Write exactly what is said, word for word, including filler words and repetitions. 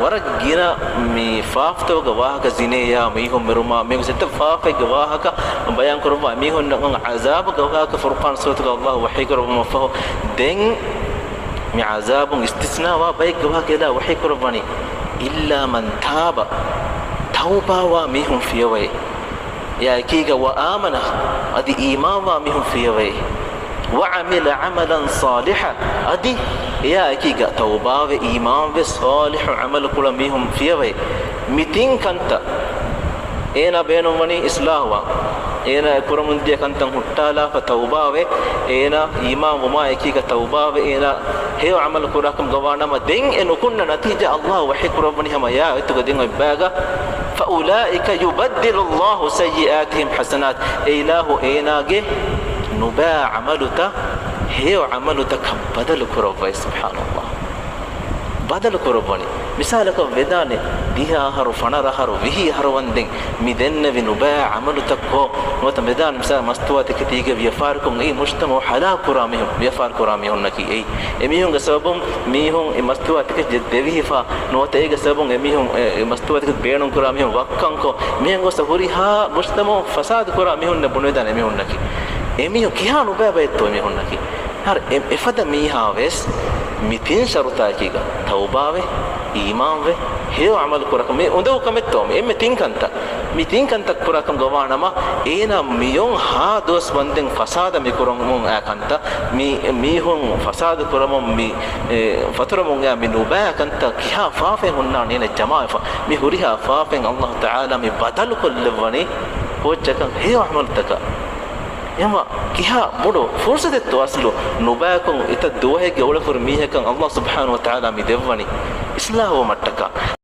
ވަރަށް ގިނަ މި ފާފަތަކުގެ ވާހަކަ، ޒިނޭއާ މީހުން މެރުމާ، މީހުން އެތައް ފާފައެއްގެ ވާހަކަ ބަޔާން ކުރައްވާ، މީހުންނަށް އަޒާބުގެ ވާހަކަ ފުރުޤާން ސޫރަތުގަ އައްލާހު ވަޙީ ކުރައްވުމަށްފަހު، ދެން މި އަޒާބުން އިސްތިސްނާވާ ބައެއްގެ ވާހަކަ އެލާ ވަޙީ ކުރައްވަނީ، إِلَّا مَنْ تَابَ، ތައުބާވާ މީހުން ފިޔަވައި، އެއާ އެކީގަ، وَآمَنَ، އަދި އީމާންވާ މީހުން ފިޔަވައި، وَعَمِلَ عَمَلًا صَالِحًا، އަދި އެއާ އެކީގަ ތައުބާވެ، އީމާންވެ، ޞާލިޙު ޢަމަލު ކުޅަ މީހުން ފިޔަވައި، މި ތިން ކަންތައް އޭނާ ބޭނުންވަނީ އިޞްލާޙުވާން. އޭނާ އެ ކުރަމުންދިޔަ ކަންތައް ހުއްޓާލާފަ ތައުބާވެ، އޭނާ އީމާން ވުމާ އެކީގަ ތައުބާވެ، އޭނާ ހެޔޮ ޢަމަލު ކުރާކަމަށް ގޮވާނަމަ، ދެން އެ ނުކުންނަ ނަތީޖާ އައްލާހު ވަޙީ ކުރައްވަނީ ހަމަ އެއާ އާޔަތުގަ ދެން އޮތް ބައިގަ، فَأُولَٰئِكَ يُبَدِّلُ اللَّهُ سَيِّئَاتِهِمْ حَسَنَاتٍ، އެ އިލާހު އޭނާގެ ނުބައި ޢަމަލުތައް ހެޔޮ ޢަމަލުތަކަށް ބަދަލު ކުރައްވައި. ސުބްޙާނަﷲ. ބަދަލު ކުރައްވަނީ. މިސާލަކަށް ވެދާނެ، ދިހަ އަހަރު، ފަނަރަ އަހަރު، ވިހި އަހަރު ވަންދެން މި ދެންނެވި ނުބައި ޢަމަލުތައްކޮށް، ނުވަތަ ވެދާނެ މިސާލަށް މަސްތުވާތަކެތީގެ ވިޔަފާރިކޮށް އެއީ މުޖްތަމަޢު ހަލާކު ކުރާ މީހުން، ވިޔަފާރި ކުރާ މީހުންނަކީ އެއީ. އެމީހުންގެ ސަބަބުން މީހުން އެ މަސްތުވާތަކެތި ދެވިހިފަ، ނުވަތަ އޭގެ ސަބަބުން އެމީހުން އެ، އެ މަސްތުވާތަކެތި ބޭނުން ކުރާ މީހުން ވައްކަންކޮށް، މިހެން ގޮސް ހުރިހާ މުޖްތަމަޢު ފަސާދަ ކުރާ މީހުންނޭ ބުނެދާނެ އެމީހުންނަކީ. އެމީހުން ކިހާ ނުބައި ބައެއްތޯ އެމީހުންނަކީ؟ ހަރ އެ، އެފަދަ މީހާވެސް މި ތިން ޝަރުޠާއެކީގަ ތައުބާވެ، އީމާންވެ، ހެޔޮ ޢަމަލު ކުރާކަށް މި އުނދަގޫ ކަމެއްތޯ މި އެންމެ ތިން ކަންތައް؟ މި ތިން ކަންތައް ކުރާކަށް ގޮވާނަމަ، އޭނާ މިއޮން ހާ ދުވަސް ވަންދެން ފަސާދަ މި ކުރަމުން އާ ކަންތައް، މި މީހުން ފަސާދަ ކުރަމުން މި، އެ، ފަތުރަމުން އާ މި ނުބައި ކަންތައް ކިހާ ފާފައެއް ހުންނާނީ އޭނަ ޖަމާވެފަ. މި ހުރިހާ ފާފައިން އައްލާހު ތަޢާލާ މި ބަދަލު ކޮށްލެއްވަނީ ކޯއްޗަކަށް ހެޔޮ ޢަމަލުތަކަށް. އެހެންވީމަ ކިހާ ބޮޑު ފުރުޞަތެއްތޯ އަސްލު ނުބައިކޮށް އެތައް ދުވަހެއްގެ އުޅެފަ ހުރި މީހަކަށް އައްލާހު ސުބްޙާނަހޫ ވަތަޢާލާ މި ދެއްވަނީ އިޞްލާޙުވުމަށްޓަކާ.